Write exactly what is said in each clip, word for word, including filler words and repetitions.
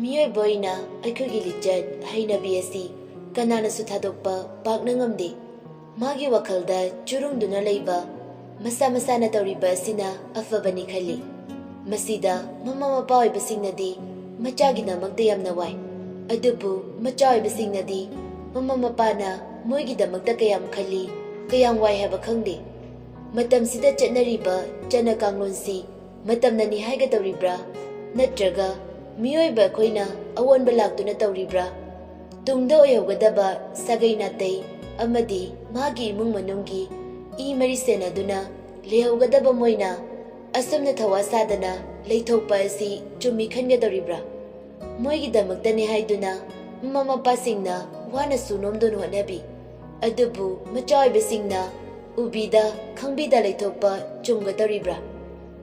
ꯃꯤꯑꯣꯏꯕ ꯑꯣꯏꯅ ꯑꯩꯈꯣꯏꯒꯤ ꯂꯤꯆꯠ ꯍꯩꯅꯕꯤ ꯑꯁꯤ ꯀꯅꯥꯅꯁꯨ ꯊꯥꯗꯣꯛꯄ ꯄꯥꯛꯅ ꯉꯝꯗꯦ꯫ ꯃꯥꯒꯤ ꯋꯥꯈꯜꯗ ꯆꯨꯔꯨꯡꯗꯨꯅ ꯂꯩꯕ ꯃꯁꯥ ꯃꯁꯥꯅ ꯇꯧꯔꯤꯕ ꯑꯁꯤꯅ ꯑꯐꯕꯅꯤ ꯈꯜꯂꯤ꯫ ꯃꯁꯤꯗ ꯃꯃꯥ ꯃꯄꯥ ꯑꯣꯏꯕꯁꯤꯡꯅꯗꯤ ꯃꯆꯥꯒꯤꯗꯃꯛꯇ ꯌꯥꯝꯅ ꯋꯥꯏ꯫ ꯑꯗꯨꯕꯨ ꯃꯆꯥ ꯑꯣꯏꯕꯁꯤꯡꯅꯗꯤ ꯃꯃꯥ ꯃꯄꯥꯅ ꯃꯣꯏꯒꯤꯗꯃꯛꯇ ꯀꯌꯥꯝ ꯈꯜꯂꯤ, ꯀꯌꯥꯝ ꯋꯥꯏ ꯍꯥꯏꯕ ꯈꯪꯗꯦ꯫ ꯃꯇꯝꯁꯤꯗ ꯆꯠꯅꯔꯤꯕ ꯆꯠꯅ ꯀꯥꯡꯂꯣꯟꯁꯤ ꯃꯇꯝꯅꯅꯤ ꯍꯥꯏꯒꯗꯧꯔꯤꯕ꯭ꯔꯥ? ꯅꯠꯇ꯭ꯔꯒ ꯃꯤꯑꯣꯏꯕ ꯑꯩꯈꯣꯏꯅ ꯑꯑꯣꯟꯕ ꯂꯥꯛꯇꯨꯅ ꯇꯧꯔꯤꯕ꯭ꯔꯥ? ꯇꯨꯡꯗ ꯑꯣꯏꯍꯧꯒꯗꯕ ꯁꯥꯒꯩ ꯅꯥꯇꯩ ꯑꯃꯗꯤ ꯃꯥꯒꯤ ꯏꯃꯨꯡ ꯃꯅꯨꯡꯒꯤ ꯏ ꯃꯔꯤ ꯁꯦꯟꯅꯗꯨꯅ ꯂꯩꯍꯧꯒꯗꯕ ꯃꯣꯏꯅ ꯑꯁꯨꯝꯅ ꯊꯋꯥ ꯁꯥꯗꯅ ꯂꯩꯊꯣꯛꯄ ꯑꯁꯤ ꯆꯨꯝꯃꯤ ꯈꯟꯒꯗꯧꯔꯤꯕ꯭ꯔꯥ? ꯃꯣꯏꯒꯤꯗꯃꯛꯇꯅꯤ ꯍꯥꯏꯗꯨꯅ ꯃꯃꯥ ꯃꯄꯥꯁꯤꯡꯅ ꯋꯥꯅꯁꯨ ꯅꯣꯝꯗꯨꯅ ꯍꯣꯠꯅꯕꯤ꯫ ꯑꯗꯨꯕꯨ ꯃꯆꯥ ꯑꯣꯏꯕꯁꯤꯡꯅ ꯎꯕꯤꯗ ꯈꯪꯕꯤꯗ ꯂꯩꯊꯣꯛꯄ ꯆꯨꯝꯒꯗꯧꯔꯤꯕ꯭ꯔꯥ?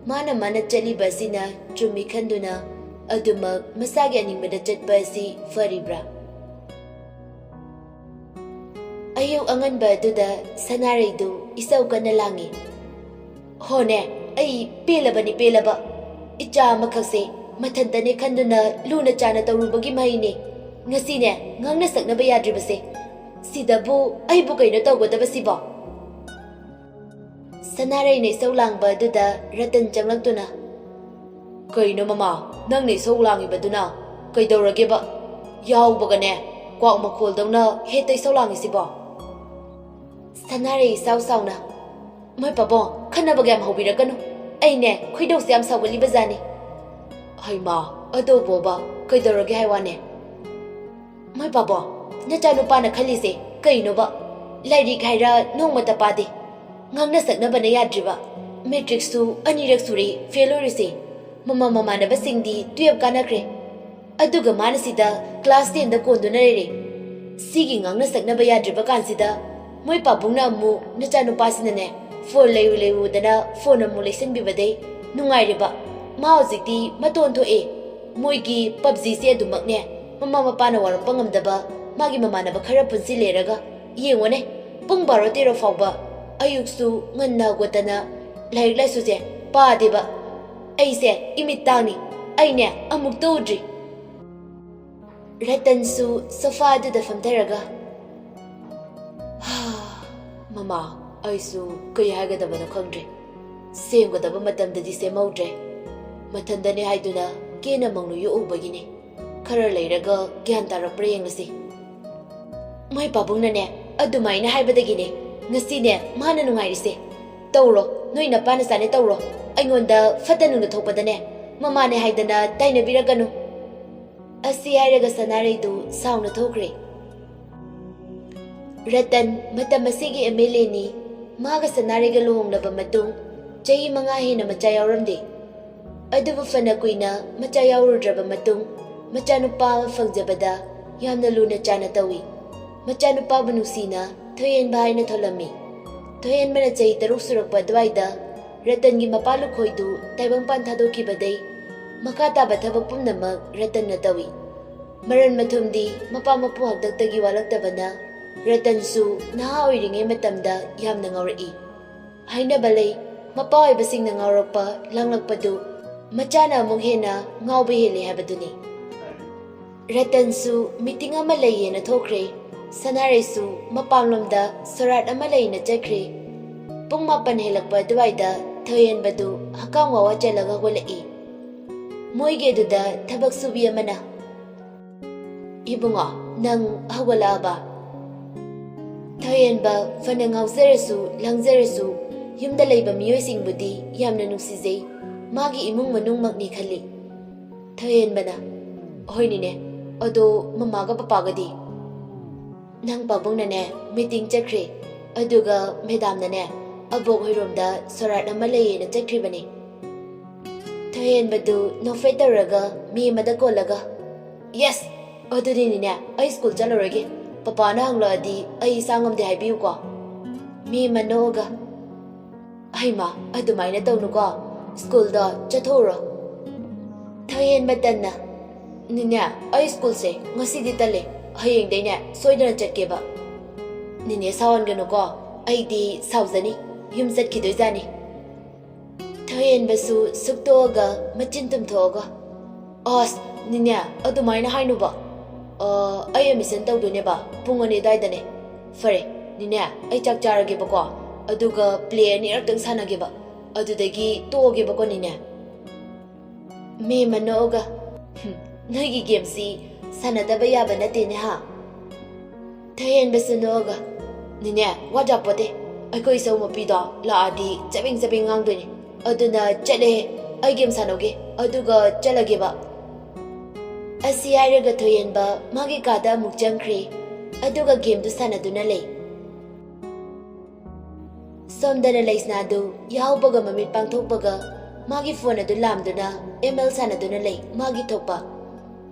ꯃꯥꯅ ꯃꯥꯅ ꯆꯠꯂꯤꯕ ꯑꯁꯤꯅ ꯆꯨꯝꯃꯤ ꯈꯟꯗꯨꯅ ꯑꯗꯨꯃꯛ ꯃꯁꯥꯒꯤ ꯑꯅꯤꯡꯕꯗ ꯆꯠꯄ ꯑꯁꯤ ꯐꯔꯤꯕ꯭ꯔꯥ? ꯑꯌꯨꯛ ꯑꯉꯟꯕ ꯑꯗꯨꯗ ꯁꯅꯥꯔꯩꯗꯨ ꯏꯁꯧ ꯀꯟꯅ ꯂꯥꯡꯏ꯫ "ꯍꯣꯅꯦ, ꯑꯩ ꯄꯦꯜꯂꯕꯅꯤ, ꯄꯦꯜꯂꯕ꯫ ꯏꯆꯥ ꯑꯃꯈꯛꯁꯦ ꯃꯊꯟꯇꯅꯦ ꯈꯟꯗꯨꯅ ꯂꯨꯅ ꯆꯥꯅ ꯇꯧꯔꯨꯕꯒꯤ ꯃꯍꯩꯅꯦ꯫ ꯉꯁꯤꯅꯦ ꯉꯥꯡꯅ ꯁꯛꯅꯕ ꯌꯥꯗ꯭ꯔꯤꯕꯁꯦ꯫ ꯁꯤꯗꯕꯨ ꯑꯩꯕꯨ ꯀꯩꯅꯣ ꯇꯧꯒꯗꯕꯁꯤꯕꯣ?" ꯁꯅꯥꯔꯩꯅ ꯏꯁꯧ ꯂꯥꯡꯕ ꯑꯗꯨꯗ ꯔꯇꯟ ꯆꯪꯂꯛꯇꯨꯅ, "ꯀꯩꯅꯣ ꯃꯃꯥ, ꯅꯪꯅ ꯏꯁꯧ ꯂꯥꯡꯉꯤꯕꯗꯨꯅ? ꯀꯩꯗꯧꯔꯒꯦꯕ? ꯌꯥꯎꯕꯒꯅꯦ ꯀ꯭ꯋꯥꯛ ꯃꯈꯣꯜꯗꯧꯅ ꯍꯦꯛꯇ ꯏꯁꯧ ꯂꯥꯡꯉꯤꯁꯤꯕꯣ?" ꯁꯅꯥꯔꯩ ꯏꯁꯥꯎ ꯁꯥꯎꯅ, "ꯃꯣꯏ ꯄꯥꯕꯨꯡ, ꯈꯟꯅꯕꯒ ꯌꯥꯝ ꯍꯧꯕꯤꯔꯛꯀꯅꯨ꯫ ꯑꯩꯅꯦ ꯈꯣꯏꯗꯧꯁꯦ ꯌꯥꯝ ꯁꯥꯎꯒꯠꯂꯤꯕꯖꯥꯠꯅꯤ꯫" "ꯍꯩꯃꯥ, ꯑꯗꯨꯕꯣꯕ, ꯀꯩꯗꯧꯔꯒꯦ ꯍꯥꯏ ꯋꯥꯅꯦ?" "ꯃꯣꯏ ꯄꯥꯕꯨꯡ, ꯅꯆꯥꯅꯨꯄꯥꯅ ꯈꯜꯂꯤꯁꯦ ꯀꯩꯅꯣꯕ? ꯂꯥꯏꯔꯤꯛ ꯍꯥꯏꯔ ꯅꯣꯡꯃꯇ ꯄꯥꯗꯦ꯫ ꯉꯥꯡꯅ ꯁꯛꯅꯕꯅ ꯌꯥꯗ꯭ꯔꯤꯕ꯫ ꯃꯦꯇ꯭ꯔꯤꯛꯁꯨ ꯑꯅꯤꯔꯛ ꯁꯨꯔꯦ ꯐꯦꯜ ꯑꯣꯏꯔꯤꯁꯦ꯫ ꯃꯃꯥ ꯃꯃꯥꯟꯅꯕꯁꯤꯡꯗꯤ ꯇꯨꯌꯦꯞ ꯀꯥꯟꯅꯈ꯭ꯔꯦ꯫ ꯑꯗꯨꯒ ꯃꯥꯅ ꯁꯤꯗ ꯀ꯭ꯂꯥꯁ ꯇꯦꯟꯗ ꯀꯣꯟꯗꯨꯅ ꯂꯩꯔꯦ꯫ ꯁꯤꯒꯤ ꯉꯥꯡꯅ ꯁꯛꯅꯕ ꯌꯥꯗ꯭ꯔꯤꯕ ꯀꯥꯟꯁꯤꯗ ꯃꯣꯏ ꯄꯥꯕꯨꯡꯅ ꯑꯃꯨꯛ ꯅꯆꯥꯅꯨꯄꯥꯁꯤꯅꯅꯦ ꯐꯣꯟ ꯂꯩꯔꯨ ꯂꯩꯔꯨꯗꯅ ꯐꯣꯟ ꯑꯃꯨꯛ ꯂꯩꯁꯟꯕꯤꯕꯗꯩ ꯅꯨꯡꯉꯥꯏꯔꯤꯕ꯫ ꯃꯥ ꯍꯧꯖꯤꯛꯇꯤ ꯃꯇꯣꯟ ꯊꯣꯛꯑꯦ꯫ ꯃꯣꯏꯒꯤ ꯄꯞꯖꯤꯁꯦ ꯑꯗꯨꯃꯛꯅꯦ ꯃꯃꯥ ꯃꯄꯥꯅ ꯋꯥꯔꯛꯄ ꯉꯝꯗꯕ ꯃꯥꯒꯤ ꯃꯃꯥꯟꯅꯕ ꯈꯔ ꯄꯨꯟꯁꯤꯜꯂꯦꯔꯒ ꯌꯦꯡꯉꯣꯅꯦ, ꯄꯨꯡ ꯕꯥꯔꯣ ꯇꯦꯔꯣ ꯐꯥꯎꯕ ꯑꯌꯨꯛꯁꯨ ꯉꯟꯅ ꯍꯧꯒꯠꯇꯅ ꯂꯥꯏꯔꯤꯛ ꯂꯥꯏꯁꯨꯁꯦ ꯄꯥꯗꯦꯕ꯫ ꯑꯩꯁꯦ ꯏꯃꯤꯠ ꯇꯥꯡꯅꯤ, ꯑꯩꯅꯦ ꯑꯃꯨꯛꯇ ꯎꯗ꯭ꯔꯤ꯫" ꯔꯇꯟꯁꯨ ꯁꯣꯐꯥ ꯑꯗꯨꯗ ꯐꯝꯊꯔꯒ, "ꯍꯥ, ꯃꯃꯥ, ꯑꯩꯁꯨ ꯀꯩ ꯍꯥꯏꯒꯗꯕꯅꯣ ꯈꯪꯗ꯭ꯔꯦ꯫ ꯁꯦꯝꯒꯗꯕ ꯃꯇꯝꯗꯗꯤ ꯁꯦꯝꯍꯧꯗ꯭ꯔꯦ꯫ ꯃꯊꯟꯗꯅꯦ ꯍꯥꯏꯗꯨꯅ ꯀꯦꯅ ꯃꯧꯅ ꯌꯣꯛꯎꯕꯒꯤꯅꯦ꯫ ꯈꯔ ꯂꯩꯔꯒ ꯒ꯭ꯌꯥꯟ ꯇꯥꯔꯛꯄ꯭ꯔꯥ ꯌꯦꯡꯂꯁꯤ꯫" "ꯃꯣꯏ ꯄꯥꯕꯨꯡꯅꯅꯦ ꯑꯗꯨꯃꯥꯏꯅ ꯍꯥꯏꯕꯗꯒꯤꯅꯦ ꯉꯁꯤꯅꯦ ꯃꯥꯅ ꯅꯨꯡꯉꯥꯏꯔꯤꯁꯦ꯫ ꯇꯧꯔꯣ, ꯅꯣꯏ ꯅꯄꯥ ꯅꯆꯥꯅꯦ ꯇꯧꯔꯣ꯫ ꯑꯩꯉꯣꯟꯗ ꯐꯠꯇ ꯅꯨꯡꯗ ꯊꯣꯛꯄꯗꯅꯦ ꯃꯃꯥꯅꯦ ꯍꯥꯏꯗꯅ ꯇꯥꯏꯅꯕꯤꯔꯛꯀꯅꯨ꯫" ꯑꯁꯤ ꯍꯥꯏꯔꯒ ꯁꯅꯥꯔꯩꯗꯨ ꯁꯥꯎꯅ ꯊꯣꯛꯈ꯭ꯔꯦ꯫ ꯔꯇꯟ ꯃꯇꯝ ꯑꯁꯤꯒꯤ ꯑꯦꯝ ꯑꯦꯜ ꯑꯦꯅꯤ꯫ ꯃꯥꯒ ꯁꯅꯥꯔꯩꯒ ꯂꯨꯍꯣꯡꯂꯕ ꯃꯇꯨꯡ ꯆꯍꯤ ꯃꯉꯥ ꯍꯦꯟꯅ ꯃꯆꯥ ꯌꯥꯎꯔꯝꯗꯦ꯫ ꯑꯗꯨꯕꯨ ꯐꯅ ꯀꯨꯏꯅ ꯃꯆꯥ ꯌꯥꯎꯔꯨꯗ꯭ꯔꯕ ꯃꯇꯨꯡ ꯃꯆꯥꯅꯨꯄꯥ ꯑꯃ ꯐꯪꯖꯕꯗ ꯌꯥꯝꯅ ꯂꯨꯅ ꯆꯥꯅ ꯇꯧꯏ꯫ ꯃꯆꯥꯅꯨꯄꯥꯕꯨ ꯅꯨꯡꯁꯤꯅ ꯊꯣꯏꯍꯦꯟꯕ ꯍꯥꯏꯅ ꯊꯣꯜꯂꯝꯃꯤ꯫ ꯊꯣꯏꯍꯦꯟꯕꯅ ꯆꯍꯤ ꯇꯔꯨꯛ ꯁꯨꯔꯛꯄ ꯑꯗꯨꯋꯥꯏꯗ ꯔꯇꯟꯒꯤ ꯃꯄꯥ ꯂꯨꯈꯣꯏꯗꯨ ꯇꯥꯏꯕꯪꯄꯥꯟ ꯊꯥꯗꯣꯛꯈꯤꯕꯗꯩ ꯃꯈꯥ ꯇꯥꯕ ꯊꯕꯛ ꯄꯨꯝꯅꯃꯛ ꯔꯇꯟꯅ ꯇꯧꯏ꯫ ꯃꯔꯟ ꯃꯊꯨꯝꯗꯤ ꯃꯄꯥ ꯃꯄꯨ ꯍꯥꯛꯇꯛꯇꯒꯤ ꯋꯥꯠꯂꯛꯇꯕꯅ ꯔꯇꯟꯁꯨ ꯅꯍꯥ ꯑꯣꯏꯔꯤꯉꯩ ꯃꯇꯝꯗ ꯌꯥꯝꯅ ꯉꯥꯎꯔꯛꯏ꯫ ꯍꯥꯏꯅꯕ ꯂꯩ, ꯃꯄꯥ ꯑꯣꯏꯕꯁꯤꯡꯅ ꯉꯥꯎꯔꯛꯄ, ꯂꯥꯡꯂꯛꯄꯗꯨ ꯃꯆꯥꯅ ꯑꯃꯨꯛ ꯍꯦꯟꯅ ꯉꯥꯎꯕ ꯍꯦꯜꯂꯤ ꯍꯥꯏꯕꯗꯨꯅꯤ꯫ ꯔꯇꯟꯁꯨ ꯃꯤꯇꯤꯡ ꯑꯃ ꯂꯩꯌꯦꯅ ꯊꯣꯛꯈ꯭ꯔꯦ꯫ ꯁꯅꯥꯔꯩꯁꯨ ꯃꯄꯥꯟꯂꯣꯝꯗ ꯁꯣꯔꯥꯠ ꯑꯃ ꯂꯩꯅ ꯆꯠꯈ꯭ꯔꯦ꯫ ꯄꯨꯡ ꯃꯥꯄꯟ ꯍꯦꯜꯂꯛꯄ ꯑꯗꯨꯋꯥꯏꯗ ꯊꯣꯏꯍꯦꯟꯕꯗꯨ ꯍꯀꯥꯝ ꯋꯥꯋꯥ ꯆꯜꯂꯒ ꯍꯧꯒꯠꯂꯛꯏ꯫ ꯃꯣꯏꯒꯤ ꯑꯗꯨꯗ ꯊꯕꯛ ꯁꯨꯕꯤ ꯑꯃꯅ, "ꯏꯕꯨꯡꯉꯣ, ꯅꯪ ꯍꯧꯒꯠꯂꯛꯑꯕ?" ꯊꯣꯏꯍꯦꯟꯕ ꯐꯅ ꯉꯥꯎꯖꯔꯁꯨ ꯂꯥꯡꯖꯔꯁꯨ ꯌꯨꯝꯗ ꯂꯩꯕ ꯃꯤꯑꯣꯏꯁꯤꯡꯕꯨꯗꯤ ꯌꯥꯝꯅ ꯅꯨꯡꯁꯤꯖꯩ꯫ ꯃꯥꯒꯤ ꯏꯃꯨꯡ ꯃꯅꯨꯡꯃꯛꯅꯤ ꯈꯜꯂꯤ꯫ ꯊꯣꯏꯍꯦꯟꯕꯅ, "ꯍꯣꯏꯅꯤꯅꯦ, ꯑꯗꯣ ꯃꯃꯥꯒ ꯄꯄꯥꯒꯗꯤ?" "ꯅꯪ ꯄꯥꯕꯨꯡꯅꯅꯦ ꯃꯤꯇꯤꯡ ꯆꯠꯈ꯭ꯔꯦ, ꯑꯗꯨꯒ ꯃꯦꯗꯥꯝꯅꯅꯦ ꯑꯕꯣꯛ ꯍꯣꯏꯔꯣꯝꯗ ꯁꯣꯔꯥꯠ ꯑꯃ ꯂꯩꯌꯦꯅ ꯆꯠꯈ꯭ꯔꯤꯕꯅꯤ꯫" ꯊꯣꯏꯍꯦꯟꯕꯗꯨ ꯅꯣꯛꯐꯦꯠ ꯇꯧꯔꯒ ꯃꯤ ꯑꯃꯗ ꯀꯣꯜꯂꯒ, "ꯌꯦꯁ! ꯑꯗꯨꯗꯤꯅꯤꯅꯦ, ꯑꯩ ꯁ꯭ꯀꯨꯜ ꯆꯠꯂꯔꯣꯏꯒꯦ꯫ ꯄꯄꯥꯅ ꯍꯪꯂꯛꯑꯗꯤ ꯑꯩ ꯏꯁꯥ ꯉꯝꯗꯦ ꯍꯥꯏꯕꯤꯌꯨꯀꯣ꯫" ꯃꯤ ꯑꯃ ꯅꯣꯛꯑꯒ, "ꯍꯩꯃꯥ, ꯑꯗꯨꯃꯥꯏꯅ ꯇꯧꯅꯨꯀꯣ, ꯁ꯭ꯀꯨꯜꯗꯣ ꯆꯠꯊꯣꯛꯎꯔꯣ꯫" ꯊꯣꯏꯍꯦꯟꯕ ꯇꯟꯅ, "ꯅꯤꯅꯦ, ꯑꯩ ꯁ꯭ꯀꯨꯜꯁꯦ ꯉꯁꯤꯗꯤ ꯇꯜꯂꯦ, ꯍꯌꯦꯡꯗꯩꯅꯦ ꯁꯣꯏꯗꯅ ꯆꯠꯀꯦꯕ꯫" "ꯅꯤꯅꯦ ꯁꯥꯎꯍꯟꯒꯅꯨꯀꯣ, ꯑꯩꯗꯤ ꯁꯥꯎꯖꯅꯤ, ꯌꯨꯝ ꯆꯠꯈꯤꯗꯣꯏꯖꯥꯅꯤ꯫" ꯊꯣꯏꯍꯦꯟꯕꯁꯨ ꯁꯨꯛꯇꯣꯛꯑꯒ ꯃꯆꯤꯟ ꯇꯨꯝꯊꯣꯛꯑꯒ, "ꯑꯁ, ꯅꯤꯅꯦ, ꯑꯗꯨꯃꯥꯏꯅ ꯍꯥꯏꯅꯨꯕ꯫ ꯑ, ꯑꯩ ꯑꯦꯗꯃꯤꯁꯟ ꯇꯧꯗꯣꯏꯅꯦꯕ, ꯄꯨꯡ ꯑꯅꯤ ꯑꯗꯨꯋꯥꯏꯗꯅꯦ꯫ ꯐꯔꯦ, ꯅꯤꯅꯦ, ꯑꯩ ꯆꯥꯛ ꯆꯥꯔꯒꯦꯕꯀꯣ, ꯑꯗꯨꯒ ꯄ꯭ꯂꯦ ꯑꯅꯤꯔꯛꯇꯪ ꯁꯥꯟꯅꯒꯦꯕ, ꯑꯗꯨꯗꯒꯤ ꯇꯣꯛꯑꯒꯦꯕꯀꯣ, ꯅꯤꯅꯦ꯫ ꯃꯦꯝ ꯅꯣꯛꯑꯒ, "ꯍꯨꯝ, ꯅꯣꯏꯒꯤ ꯒꯦꯝꯁꯤ ꯁꯥꯟꯅꯗꯕ ꯌꯥꯕ ꯅꯠꯇꯦꯅꯦ, ꯍꯥ?" ꯊꯣꯏꯍꯦꯟꯕꯁꯨ ꯅꯣꯛꯑꯒ, "ꯅꯤꯅꯦ, ꯋꯥꯠ ꯌꯥꯄꯣꯠꯇꯦ꯫ ꯑꯩꯈꯣꯏ ꯏꯆꯧ ꯃꯄꯤꯗꯣ ꯂꯥꯛꯑꯗꯤ ꯆꯕꯦꯡ ꯆꯕꯦꯡ ꯉꯥꯡꯗꯣꯏꯅꯦ꯫ ꯑꯗꯨꯅ ꯆꯠꯂꯦꯍꯦ, ꯑꯩ ꯒꯦꯝ ꯁꯥꯟꯅꯧꯒꯦ, ꯑꯗꯨꯒ ꯆꯠꯂꯒꯦꯕ꯫" ꯑꯁꯤ ꯍꯥꯏꯔꯒ ꯊꯣꯏꯍꯦꯟꯕ ꯃꯥꯒꯤ ꯀꯥꯗ ꯑꯃꯨꯛ ꯆꯪꯈ꯭ꯔꯦ, ꯑꯗꯨꯒ ꯒꯦꯝꯗꯨ ꯁꯥꯟꯅꯗꯨꯅ ꯂꯩ꯫ ꯁꯣꯝꯗꯅ ꯂꯩꯁꯅꯥꯗꯨ ꯌꯥꯍꯧꯕꯒ ꯃꯃꯤꯠ ꯄꯥꯡꯊꯣꯛꯄꯒ ꯃꯥꯒꯤ ꯐꯣꯟ ꯑꯗꯨ ꯂꯥꯝꯗꯨꯅ ꯑꯦꯝ ꯑꯦꯜ ꯁꯥꯟꯅꯗꯨꯅ ꯂꯩ, ꯃꯥꯒꯤ ꯊꯣꯛꯄ꯫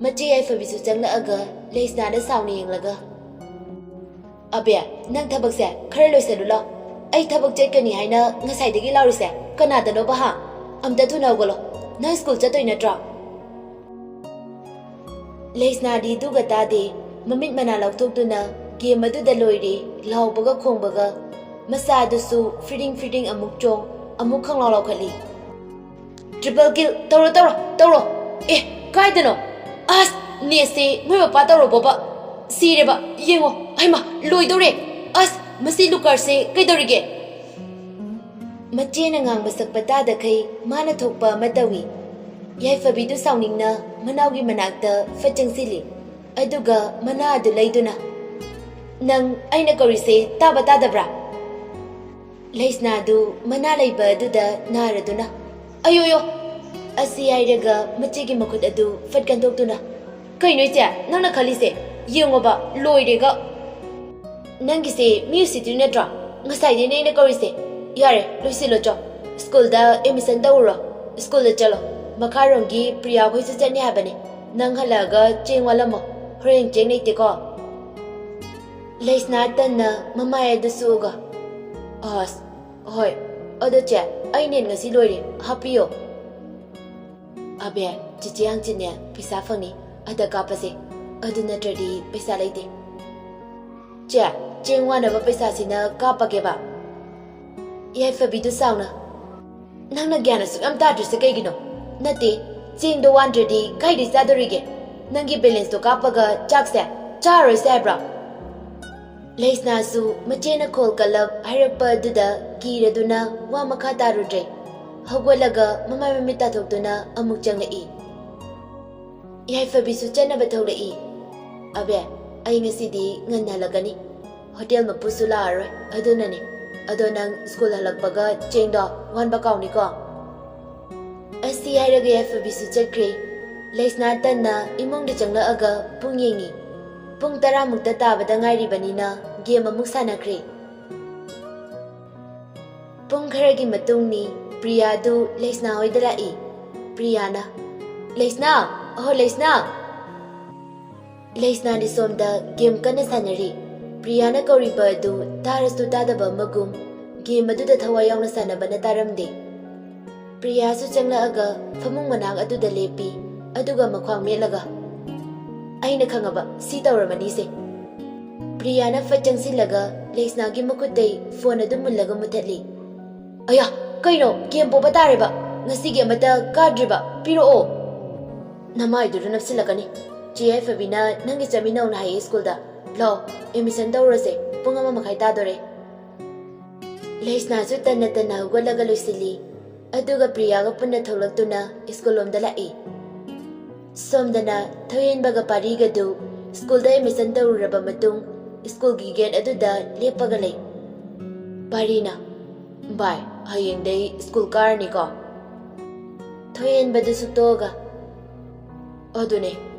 ꯃꯆꯦ ꯌꯥꯏꯐꯕꯤꯁꯨ ꯆꯪꯂꯛꯑꯒ ꯂꯩꯁꯅꯥꯗ ꯁꯥꯎꯅ ꯌꯦꯡꯂꯒ, "ꯑꯕꯦ, ꯅꯪ ꯊꯕꯛꯁꯦ ꯈꯔ ꯂꯣꯏꯁꯜꯂꯨ ꯂꯥꯎ꯫ ꯑꯩ ꯊꯕꯛ ꯆꯠꯀꯅꯤ ꯍꯥꯏꯅ ꯉꯁꯥꯏꯗꯒꯤ ꯂꯥꯎꯔꯤꯁꯦ ꯀꯅꯥꯗꯅꯣꯕ, ꯍꯥ? ꯑꯝꯇ ꯊꯨꯅ ꯍꯧꯒꯠꯂꯣ꯫ ꯅꯪ ꯁ꯭ꯀꯨꯜ ꯆꯠꯇꯣꯏ ꯅꯠꯇ꯭ꯔꯣ?" ꯂꯩꯁꯅꯥꯗꯤ ꯑꯗꯨꯒ ꯇꯥꯗꯦ꯫ ꯃꯃꯤꯠ ꯃꯅꯥ ꯂꯧꯊꯣꯛꯇꯨꯅ ꯒꯦꯝ ꯑꯗꯨꯗ ꯂꯣꯏꯔꯦ ꯂꯥꯎꯕꯒ ꯈꯣꯡꯕꯒ꯫ ꯃꯁꯥꯗꯨꯁꯨ ꯐꯤꯗꯤꯡ ꯐꯤꯗꯤꯡ ꯑꯃꯨꯛ ꯆꯣꯡ, ꯑꯃꯨꯛ ꯈꯪꯂꯥꯎ ꯂꯥꯎꯈꯠꯂꯤ꯫ "ꯇ꯭ꯔꯤꯄꯜ ꯀꯤꯜ! ꯇꯧꯔꯣ, ꯇꯧꯔꯣ, ꯇꯧꯔꯣ!" "ꯑꯦ, ꯀꯥꯏꯗꯅꯣ? ꯑꯁ, ꯅꯦꯠꯁꯦ ꯃꯣꯏ ꯃꯄꯥ ꯇꯧꯔꯕꯣꯕ? ꯁꯤꯔꯦꯕ, ꯌꯦꯡꯉꯣ, ꯍꯩꯃꯥ, ꯂꯣꯏꯗꯧꯔꯦ꯫ ꯑꯁ, ꯃꯁꯤ ꯂꯨꯀꯥꯔꯁꯦ ꯀꯩꯗꯧꯔꯤꯒꯦ?" ꯃꯆꯦꯅ ꯉꯥꯡꯕ ꯁꯛꯄ ꯇꯥꯗꯈꯩ ꯃꯥꯅ ꯊꯣꯛꯄ ꯑꯃ ꯇꯧꯏ꯫ ꯌꯥꯏꯐꯕꯤꯗꯨ ꯁꯥꯎꯅꯤꯡꯅ ꯃꯅꯥꯎꯒꯤ ꯃꯅꯥꯛꯇ ꯐꯠ ꯆꯪꯁꯤꯜꯂꯤ꯫ ꯑꯗꯨꯒ ꯃꯅꯥ ꯑꯗꯨ ꯂꯩꯗꯨꯅ, "ꯅꯪ ꯑꯩꯅ ꯀꯧꯔꯤꯁꯦ ꯇꯥꯕ ꯇꯥꯗꯕ꯭ꯔꯥ?" ꯂꯩꯁꯅꯥꯗꯨ ꯃꯅꯥ ꯂꯩꯕ ꯑꯗꯨꯗ ꯅꯥꯔꯗꯨꯅ, "ꯑꯌꯣ, ꯑꯌꯣ!" ꯑꯁꯤ ꯍꯥꯏꯔꯒ ꯃꯆꯦꯒꯤ ꯃꯈꯨꯠ ꯑꯗꯨ ꯐꯠ ꯀꯟꯊꯣꯛꯇꯨꯅ, "ꯀꯩꯅꯣ ꯏꯆꯦ, ꯅꯪꯅ ꯈꯜꯂꯤꯁꯦ? ꯌꯦꯡꯉꯣꯕ, ꯂꯣꯏꯔꯦꯒ!" "ꯅꯪꯒꯤꯁꯦ ꯃꯤ ꯎꯁꯤꯠꯇ꯭ꯔꯤ ꯅꯠꯇ꯭ꯔꯣ? ꯉꯁꯥꯏꯗꯩꯅꯦ ꯑꯩꯅ ꯀꯧꯔꯤꯁꯦ꯫ ꯌꯥꯔꯦ, ꯂꯣꯏꯁꯤꯜꯂꯣ ꯆꯣ꯫ ꯁ꯭ꯀꯨꯜꯗ ꯑꯦꯗꯃꯤꯁꯟ ꯇꯧꯔꯨꯔꯣ꯫ ꯁ꯭ꯀꯨꯜꯗ ꯆꯠꯂꯣ꯫ ꯃꯈꯥꯔꯣꯝꯒꯤ ꯄ꯭ꯔꯤꯌꯥ ꯈꯣꯏꯁꯨ ꯆꯠꯅꯤ ꯍꯥꯏꯕꯅꯦ꯫ ꯅꯪ ꯍꯜꯂꯛꯑꯒ ꯆꯦꯡ ꯋꯥꯠꯂꯝꯃꯣ꯫ ꯍꯣꯔꯦꯟ ꯆꯦꯡ ꯂꯩꯇꯦꯀꯣ?" ꯂꯩꯁꯅꯥ ꯇꯟꯅ ꯃꯃꯥꯏ ꯑꯗꯨ ꯁꯨꯛꯑꯒ, "ꯑꯁ, ꯍꯣꯏ꯫ ꯑꯗꯣ ꯆꯦ, ꯑꯩ ꯅꯦꯠ ꯉꯁꯤ ꯂꯣꯏꯔꯦ꯫ ꯍꯥꯞꯄꯤꯌꯣ꯫" "ꯑꯕꯦ, ꯆꯤꯆꯦ ꯍꯪꯆꯤꯠꯅꯦ ꯄꯩꯁꯥ ꯐꯪꯅꯤ꯫ ꯑꯗ ꯀꯥꯞꯄꯁꯦ꯫ ꯑꯗꯨ ꯅꯠꯇ꯭ꯔꯗꯤ ꯄꯩꯁꯥ ꯂꯩꯇꯦ꯫" "ꯆꯦ, ꯆꯦꯡ ꯋꯥꯅꯕ ꯄꯩꯁꯥꯁꯤꯅ ꯀꯥꯞꯄꯒꯦꯕ?" ꯌꯥꯏꯐꯕꯤꯗꯨ ꯁꯥꯎꯅ, "ꯅꯪꯅ ꯒ꯭ꯌꯥꯟ ꯑꯁꯨꯛ ꯌꯥꯝ ꯇꯥꯗ꯭ꯔꯤꯁꯦ ꯀꯩꯒꯤꯅꯣ? ꯅꯠꯇꯦ, ꯆꯦꯡꯗꯣ ꯋꯥꯟꯗ꯭ꯔꯗꯤ ꯀꯥꯏꯗꯩ ꯆꯥꯗꯣꯔꯤꯒꯦ? ꯅꯪꯒꯤ ꯕꯦꯂꯦꯟꯁꯇꯣ ꯀꯥꯞꯄꯒ ꯆꯥꯛꯁꯦ ꯆꯥꯔꯣꯏꯁꯦ ꯍꯥꯏꯕ꯭ꯔꯣ? ꯂꯩꯁꯅꯥꯁꯨ ꯃꯆꯦꯅ ꯈꯣꯜ ꯀꯜꯂꯞ ꯍꯥꯏꯔꯛꯄ ꯑꯗꯨꯗ ꯀꯤꯔꯗꯨꯅ ꯋꯥ ꯃꯈꯥ ꯇꯥꯔꯨꯗ꯭ꯔꯦ꯫ ꯍꯧꯒꯠꯂꯒ ꯃꯃꯥꯏ ꯃꯃꯤꯠ ꯇꯥꯊꯣꯛꯇꯨꯅ ꯑꯃꯨꯛ ꯆꯪꯂꯛꯏ꯫ ꯌꯥꯏꯐꯕꯤꯁꯨ ꯆꯠꯅꯕ ꯊꯣꯛꯂꯛꯏ꯫ "ꯑꯕꯦ, ꯑꯩ ꯉꯁꯤꯗꯤ ꯉꯟꯅ ꯍꯜꯂꯛꯀꯅꯤ꯫ ꯍꯣꯇꯦꯜ ꯃꯄꯨꯁꯨ ꯂꯥꯛꯑꯔꯣꯏ, ꯑꯗꯨꯅꯅꯦ꯫ ꯑꯗꯣ ꯅꯪ ꯁ꯭ꯀꯨꯜ ꯍꯜꯂꯛꯄꯒ ꯆꯦꯡꯗꯣ ꯋꯥꯟꯕ ꯀꯥꯎꯅꯤꯀꯣ?" ꯑꯁꯤ ꯍꯥꯏꯔꯒ ꯌꯥꯏꯐꯕꯤꯁꯨ ꯆꯠꯈ꯭ꯔꯦ꯫ ꯂꯩꯁꯅꯥ ꯇꯟꯅ ꯏꯃꯨꯡꯗ ꯆꯪꯂꯛꯑꯒ ꯄꯨꯡ ꯌꯦꯡꯉꯤ꯫ ꯄꯨꯡ ꯇꯔꯥꯃꯨꯛꯇ ꯇꯥꯕꯗ ꯉꯥꯏꯔꯤꯕꯅꯤꯅ ꯒꯦꯝ ꯑꯃꯨꯛ ꯁꯥꯟꯅꯈ꯭ꯔꯦ꯫ ꯄꯨꯡ ꯈꯔꯒꯤ ꯃꯇꯨꯡꯅꯤ꯫ ꯄ꯭ꯔꯤꯌꯥꯗꯨ ꯂꯩꯁꯅꯥ ꯍꯣꯏꯗ ꯂꯥꯛꯏ꯫ ꯄ꯭ꯔꯤꯌꯥꯅ, "ꯂꯩꯁꯅꯥ! ꯑꯍꯣ ꯂꯩꯁꯅꯥ!" ꯂꯩꯁꯅꯥꯗꯤ ꯁꯣꯝꯗ ꯒꯦꯝ ꯀꯟꯅ ꯁꯥꯟꯅꯔꯤ꯫ ꯄ꯭ꯔꯤꯌꯥꯅ ꯀꯧꯔꯤꯕ ꯑꯗꯨ ꯇꯥꯔꯁꯨ ꯇꯥꯗꯕ ꯑꯃꯒꯨꯝ ꯒꯦꯝ ꯑꯗꯨꯗ ꯊꯋꯥꯏ ꯌꯥꯎꯅ ꯁꯥꯟꯅꯕꯅ ꯇꯥꯔꯝꯗꯦ꯫ ꯄ꯭ꯔꯤꯌꯥꯁꯨ ꯆꯪꯂꯛꯑꯒ ꯐꯃꯨꯡ ꯃꯅꯥꯛ ꯑꯗꯨꯗ ꯂꯦꯞꯄꯤ, ꯑꯗꯨꯒ ꯃꯈ꯭ꯋꯥꯡ ꯃꯦꯠꯂꯒ, "ꯑꯩꯅ ꯈꯪꯉꯕ, ꯁꯤ ꯇꯧꯔꯕꯅꯤꯁꯦ꯫" ꯄ꯭ꯔꯤꯌꯥꯅ ꯐꯠ ꯆꯪꯁꯤꯜꯂꯒ ꯂꯩꯁꯅꯥꯒꯤ ꯃꯈꯨꯠꯇꯩ ꯐꯣꯟ ꯑꯗꯨ ꯃꯨꯜꯂꯒ ꯃꯨꯊꯠꯂꯤ꯫ "ꯑꯌꯥ, ꯀꯩꯅꯣ, ꯒꯦꯝ ꯄꯣꯕ ꯇꯥꯔꯦꯕ꯫ ꯉꯁꯤꯒꯤ ꯑꯃꯠꯇ ꯀꯥꯗ꯭ꯔꯤꯕ, ꯄꯤꯔꯛꯑꯣ꯫" "ꯅꯃꯥꯏꯗꯨꯗ ꯅꯞꯁꯤꯜꯂꯛꯀꯅꯤ꯫ ꯆꯦ ꯌꯥꯏꯐꯕꯤꯅ ꯅꯪꯒꯤ ꯆꯠꯃꯤꯟꯅꯧꯅ ꯍꯥꯏꯌꯦ ꯁ꯭ꯀꯨꯜꯗ꯫ ꯂꯥꯛꯑꯣ, ꯑꯦꯗꯃꯤꯁꯟ ꯇꯧꯔꯨꯔꯁꯦ, ꯄꯨꯡ ꯑꯃ ꯃꯈꯥꯏ ꯇꯥꯗꯣꯔꯦ꯫" ꯂꯩꯁꯅꯥꯁꯨ ꯇꯟꯅ ꯇꯟꯅ ꯍꯧꯒꯠꯂꯒ ꯂꯣꯏꯁꯤꯜꯂꯤ꯫ ꯑꯗꯨꯒ ꯄ꯭ꯔꯤꯌꯥꯒ ꯄꯨꯟꯅ ꯊꯣꯛꯂꯛꯇꯨꯅ ꯁ꯭ꯀꯨꯜ ꯂꯣꯝꯗ ꯂꯥꯛꯏ꯫ ꯁꯣꯝꯗꯅ ꯊꯣꯏꯍꯦꯟꯕꯒ ꯄꯥꯔꯤꯒꯗꯨ ꯁ꯭ꯀꯨꯜꯗ ꯑꯦꯗꯃꯤꯁꯟ ꯇꯧꯔꯨꯔꯕ ꯃꯇꯨꯡ ꯁ꯭ꯀꯨꯜꯒꯤ ꯒꯦꯠ ꯑꯗꯨꯗ ꯂꯦꯞꯄꯒ ꯂꯩ꯫ ꯄꯥꯔꯤꯅ, "ꯚꯥꯏ, ꯍꯌꯦꯡꯗꯩ ꯁ꯭ꯀꯨꯜ ꯀꯥꯔꯅꯤꯀꯣ?" ꯊꯣꯏꯍꯦꯟꯕꯗꯨ ꯁꯨꯛꯇꯣꯛꯑꯒ, "ꯑꯗꯨꯅꯦ,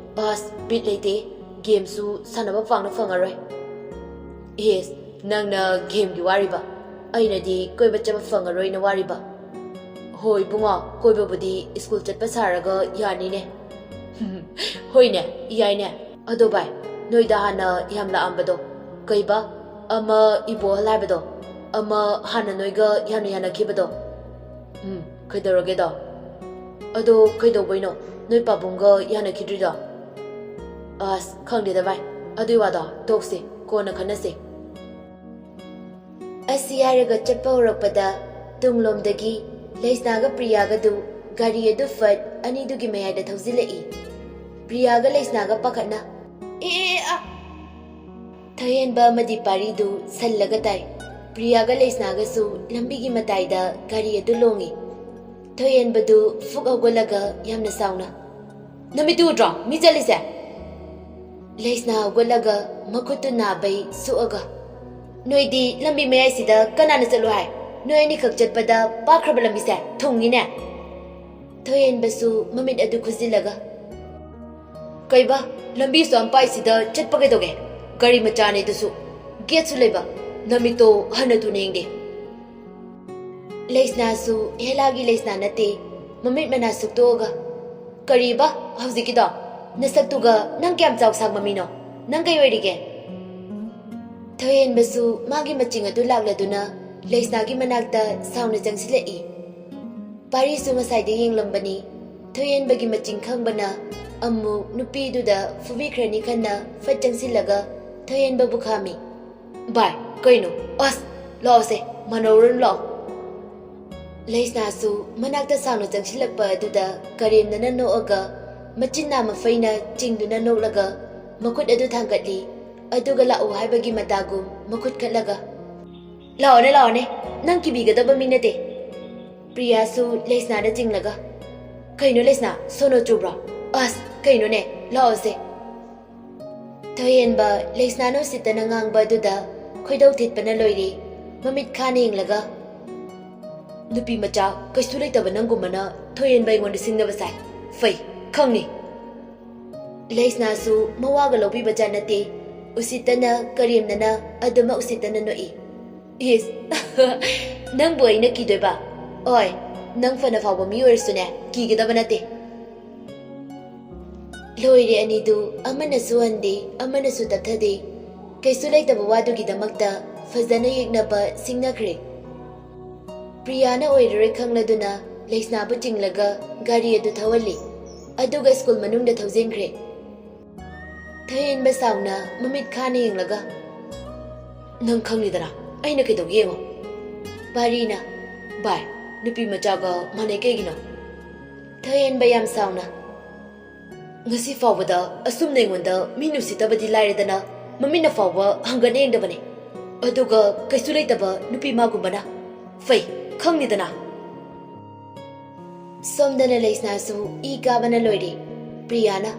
ꯑꯁ, ꯕꯤꯠ ꯂꯩꯇꯦ꯫ ꯒꯦꯝꯁꯨ ꯁꯥꯟꯅꯕ ꯄꯥꯛꯅ ꯐꯪꯉꯔꯣꯏ꯫" "ꯏꯁ, ꯅꯪꯅ ꯒꯦꯝꯒꯤ ꯋꯥꯔꯤꯕ? ꯑꯩꯅꯗꯤ ꯀꯣꯏꯕ ꯆꯠꯄ ꯐꯪꯉꯔꯣꯏꯅ ꯋꯥꯔꯤꯕ?" "ꯍꯣꯏ ꯏꯕꯨꯡꯉꯣ, ꯀꯣꯏꯕꯕꯨꯗꯤ ꯁ꯭ꯀꯨꯜ ꯆꯠꯄ ꯁꯥꯔꯒ ꯌꯥꯅꯤꯅꯦ꯫" "ꯍꯣꯏꯅꯦ, ꯌꯥꯏꯅꯦ꯫ ꯑꯗꯣ ꯚꯥꯏ, ꯅꯣꯏꯗ ꯍꯥꯟꯅ ꯌꯥꯝ ꯂꯥꯛꯑꯝꯕꯗꯣ, ꯀꯩꯕ, ꯑꯃ ꯏꯕꯣꯍꯜ ꯍꯥꯏꯕꯗꯣ, ꯑꯃ ꯍꯥꯟꯅ ꯅꯣꯏꯒ ꯌꯥꯝꯅ ꯌꯥꯅꯈꯤꯕꯗꯣ?" "ꯎꯝ, ꯀꯩꯗꯧꯔꯒꯦꯗꯣ?" "ꯑꯗꯣ ꯀꯩꯗꯧꯕꯩꯅꯣ ꯅꯣꯏ ꯄꯥꯕꯨꯡꯒ ꯌꯥꯅꯈꯤꯗ꯭ꯔꯤꯗꯣ?" "ꯑꯁ, ꯈꯪꯗꯦꯗ ꯚꯥꯏ, ꯑꯗꯨꯏ ꯋꯥꯗꯣ ꯇꯣꯛꯁꯦ, ꯀꯣꯟꯅ ꯈꯟꯅꯁꯦ꯫" ꯑꯁꯤ ꯍꯥꯏꯔꯒ ꯆꯠꯄ ꯍꯧꯔꯛꯄꯗ ꯇꯨꯡꯂꯣꯝꯗꯒꯤ ꯂꯩꯁꯅꯥꯒ ꯄ꯭ꯔꯤꯌꯥꯒꯗꯨ ꯒꯥꯔꯤ ꯑꯗꯨ ꯐꯠ ꯑꯅꯤꯗꯨꯒꯤ ꯃꯌꯥꯏꯗ ꯊꯧꯖꯤꯜꯂꯛꯏ꯫ ꯄ꯭ꯔꯤꯌꯥꯒ ꯂꯩꯁꯅꯥꯒ ꯄꯥꯈꯠꯅ, "ꯑꯦ, ꯑꯦ, ꯑꯦ, ꯑꯥ!" ꯊꯣꯏꯍꯦꯟꯕ ꯑꯃꯗꯤ ꯄꯥꯔꯤꯗꯨ ꯁꯜꯂꯒ ꯇꯥꯏ꯫ ꯄ꯭ꯔꯤꯌꯥꯒ ꯂꯩꯁꯅꯥꯒꯁꯨ ꯂꯝꯕꯤꯒꯤ ꯃꯇꯥꯏꯗ ꯒꯥꯔꯤ ꯑꯗꯨ ꯂꯣꯡꯉꯤ꯫ ꯊꯣꯏꯍꯦꯟꯕꯗꯨ ꯐꯨꯛ ꯍꯧꯒꯠꯂꯒ ꯌꯥꯝꯅ ꯁꯥꯎꯅ, "ꯅꯃꯤꯠꯇꯨ ꯎꯗ꯭ꯔꯣ ꯃꯤ ꯆꯠꯂꯤꯁꯦ?" ꯂꯩꯁꯅꯥ ꯍꯧꯒꯠꯂꯒ ꯃꯈꯨꯠꯇꯨ ꯅꯥꯕꯩ ꯁꯨꯛꯑꯒ, "ꯅꯣꯏꯗꯤ ꯂꯝꯕꯤ ꯃꯌꯥꯏꯁꯤꯗ ꯀꯅꯥꯅ ꯆꯠꯂꯨ ꯍꯥꯏ? ꯅꯣꯏ ꯑꯅꯤꯈꯛ ꯆꯠꯄꯗ ꯄꯥꯛꯈ꯭ꯔꯕ ꯂꯝꯕꯤꯁꯦ ꯊꯨꯡꯉꯤꯅꯦ!" ꯊꯣꯏꯍꯦꯟꯕꯁꯨ ꯃꯃꯤꯠ ꯑꯗꯨ ꯈꯨꯖꯤꯜꯂꯒ, "ꯀꯩꯕ? ꯂꯝꯕꯤꯁꯨ ꯌꯥꯝ ꯄꯥꯏꯁꯤꯗ ꯆꯠꯄ ꯀꯩꯗꯧꯒꯦ? ꯒꯥꯔꯤ ꯃꯆꯥꯅꯦ ꯑꯗꯨꯁꯨ, ꯒꯦꯠꯁꯨ ꯂꯩꯕ꯫ ꯅꯃꯤꯠꯇꯣ ꯍꯟꯅ ꯇꯨꯅ ꯌꯦꯡꯗꯦ!" ꯂꯩꯁꯅꯥꯁꯨ ꯍꯦꯂꯥꯒꯤ ꯂꯩꯁꯅꯥ ꯅꯠꯇꯦ, ꯃꯃꯤꯠ ꯃꯅꯥ ꯁꯨꯛꯇꯣꯛꯑꯒ, "ꯀꯔꯤꯕ ꯍꯧꯖꯤꯛꯀꯤꯗꯣ? ꯅꯁꯛꯇꯨꯒ ꯅꯪ ꯀꯌꯥꯝ ꯆꯥꯎ ꯁꯥꯡꯕ ꯃꯤꯅꯣ? ꯅꯪ ꯀꯩ ꯑꯣꯏꯔꯤꯒꯦ?" ꯊꯣꯏꯍꯦꯟꯕꯁꯨ ꯃꯥꯒꯤ ꯃꯆꯤꯡ ꯑꯗꯨ ꯂꯥꯛꯂꯗꯨꯅ ꯂꯩꯁꯅꯥꯒꯤ ꯃꯅꯥꯛꯇ ꯁꯥꯎꯅ ꯆꯪꯁꯤꯜꯂꯛꯏ꯫ ꯄꯥꯔꯤꯁꯨ ꯉꯁꯥꯏꯗ ꯌꯦꯡꯂꯝꯕꯅꯤ꯫ ꯊꯣꯏꯍꯦꯟꯕꯒꯤ ꯃꯆꯤꯡ ꯈꯪꯕꯅ ꯑꯃꯨꯛ ꯅꯨꯄꯤꯗꯨꯗ ꯐꯨꯕꯤꯈ꯭ꯔꯅꯤ ꯈꯟꯅ ꯐꯠ ꯆꯪꯁꯤꯜꯂꯒ ꯊꯣꯏꯍꯦꯟꯕꯕꯨ ꯈꯥꯝꯃꯤ꯫ "ꯚꯥꯏ, ꯀꯩꯅꯣ? ꯑꯁ, ꯂꯥꯛꯑꯣꯁꯦ, ꯃꯥꯟꯅꯧꯔꯅꯨ, ꯂꯥꯛꯑꯣ꯫" ꯂꯩꯁꯅꯥꯁꯨ ꯃꯅꯥꯛꯇ ꯁꯥꯡꯅ ꯆꯪꯁꯤꯜꯂꯛꯄ ꯑꯗꯨꯗ ꯀꯔꯦꯝꯅꯅ ꯅꯣꯛꯑꯒ ꯃꯆꯤꯟ ꯅꯥ ꯃꯐꯩꯅ ꯆꯤꯡꯗꯨꯅ ꯅꯣꯛꯂꯒ ꯃꯈꯨꯠ ꯑꯗꯨ ꯊꯥꯡꯒꯠꯂꯤ, ꯑꯗꯨꯒ ꯂꯥꯛꯑꯣ ꯍꯥꯏꯕꯒꯤ ꯃꯇꯥꯒꯨꯝ ꯃꯈꯨꯠ ꯈꯠꯂꯒ, "ꯂꯥꯛꯑꯣꯅꯦ, ꯂꯥꯛꯑꯣꯅꯦ, ꯅꯪ ꯀꯤꯕꯤꯒꯗꯕ ꯃꯤ ꯅꯠꯇꯦ꯫" ꯄ꯭ꯔꯤꯌꯥꯁꯨ ꯂꯩꯁꯅꯥꯗ ꯆꯤꯡꯂꯒ, "ꯀꯩꯅꯣ ꯂꯩꯁꯅꯥ, ꯁꯣꯅꯣ ꯆꯨꯕ꯭ꯔꯣ? ꯑꯁ, ꯀꯩꯅꯣꯅꯦ, ꯂꯥꯛꯑꯣꯁꯦ꯫" ꯊꯣꯏꯍꯦꯟꯕ ꯂꯩꯁꯅꯥꯅ ꯎꯁꯤꯠꯇꯅ ꯉꯥꯡꯕ ꯑꯗꯨꯗ ꯈꯣꯏꯗꯧ ꯊꯤꯠꯄꯅ ꯂꯣꯏꯔꯦ꯫ ꯃꯃꯤꯠ ꯈꯥꯅ ꯌꯦꯡꯂꯒ, "ꯅꯨꯄꯤ ꯃꯆꯥ ꯀꯩꯁꯨ ꯂꯩꯇꯕ ꯅꯪꯒꯨꯝꯕꯅ ꯊꯣꯏꯍꯦꯟꯕ ꯑꯩꯉꯣꯟꯗ ꯁꯤꯡꯅꯕ ꯁꯥꯏ꯫ ꯐꯩ, ꯈꯪꯅꯤ꯫" ꯂꯩꯁꯅꯥꯁꯨ ꯃꯋꯥꯒ ꯂꯧꯕꯤꯕ ꯖꯥꯠ ꯅꯠꯇꯦ꯫ ꯎꯁꯤꯠꯇꯅ ꯀꯔꯦꯝꯅꯅ ꯑꯗꯨꯃꯛ ꯎꯁꯤꯠꯇꯅ ꯅꯣꯛꯏ꯫ "ꯏꯁ, ꯅꯪꯕꯨ ꯑꯩꯅ ꯀꯤꯗꯣꯏꯕ? ꯑꯣꯏ, ꯅꯪ ꯐꯅ ꯐꯥꯎꯕ ꯃꯤ ꯑꯣꯏꯔꯁꯨꯅꯦ, ꯀꯤꯒꯗꯕ ꯅꯠꯇꯦ꯫" ꯂꯣꯏꯔꯦ ꯑꯅꯤꯗꯨ, ꯑꯃꯅꯁꯨ ꯍꯟꯗꯦ, ꯑꯃꯅꯁꯨ ꯇꯞꯊꯗꯦ꯫ ꯀꯩꯁꯨ ꯂꯩꯇꯕ ꯋꯥꯗꯨꯒꯤꯗꯃꯛꯇ ꯐꯖꯅ ꯌꯦꯛꯅꯕ ꯁꯤꯡꯅꯈ꯭ꯔꯦ꯫ ꯄ꯭ꯔꯤꯌꯥꯅ ꯑꯣꯏꯔꯔꯣꯏ ꯈꯪꯂꯗꯨꯅ ꯂꯩꯁꯅꯥꯕꯨ ꯆꯤꯡꯂꯒ ꯒꯥꯔꯤ ꯑꯗꯨ ꯊꯧꯍꯜꯂꯤ, ꯑꯗꯨꯒ ꯁ꯭ꯀꯨꯜ ꯃꯅꯨꯡꯗ ꯊꯧꯖꯤꯟꯈ꯭ꯔꯦ꯫ ꯊꯣꯏꯍꯦꯟꯕ ꯁꯥꯎꯅ ꯃꯃꯤꯠ ꯈꯥꯅ ꯌꯦꯡꯂꯒ, "ꯅꯪ ꯈꯪꯂꯤꯗꯅ, ꯑꯩꯅ ꯀꯩꯗꯧꯒꯦ ꯌꯦꯡꯉꯣ꯫" ꯄꯥꯔꯤꯅ, "ꯚꯥꯏ, ꯅꯨꯄꯤ ꯃꯆꯥꯒ ꯃꯥꯟꯅꯩ ꯀꯩꯒꯤꯅꯣ?" ꯊꯣꯏꯍꯦꯟꯕ ꯌꯥꯝ ꯁꯥꯎꯅ, ꯉꯁꯤ ꯐꯥꯎꯕꯗ ꯑꯁꯨꯝꯅ ꯑꯩꯉꯣꯟꯗ ꯃꯤ ꯅꯨꯡꯁꯤꯗꯕꯗꯤ ꯂꯥꯏꯔꯗꯅ, ꯃꯃꯤꯠꯅ ꯐꯥꯎꯕ ꯍꯪꯒꯠꯅ ꯌꯦꯡꯗꯕꯅꯤ꯫ ꯑꯗꯨꯒ ꯀꯩꯁꯨ ꯂꯩꯇꯕ ꯅꯨꯄꯤ ꯃꯥꯒꯨꯝꯕꯅ ꯐꯩ, ꯈꯪꯅꯤꯗꯅ꯫ ꯁꯣꯝꯗꯅ ꯂꯩꯁꯅꯥꯁꯨ ꯏ ꯀꯥꯕꯅ ꯂꯣꯏꯔꯦ꯫ ꯄ꯭ꯔꯤꯌꯥꯅ,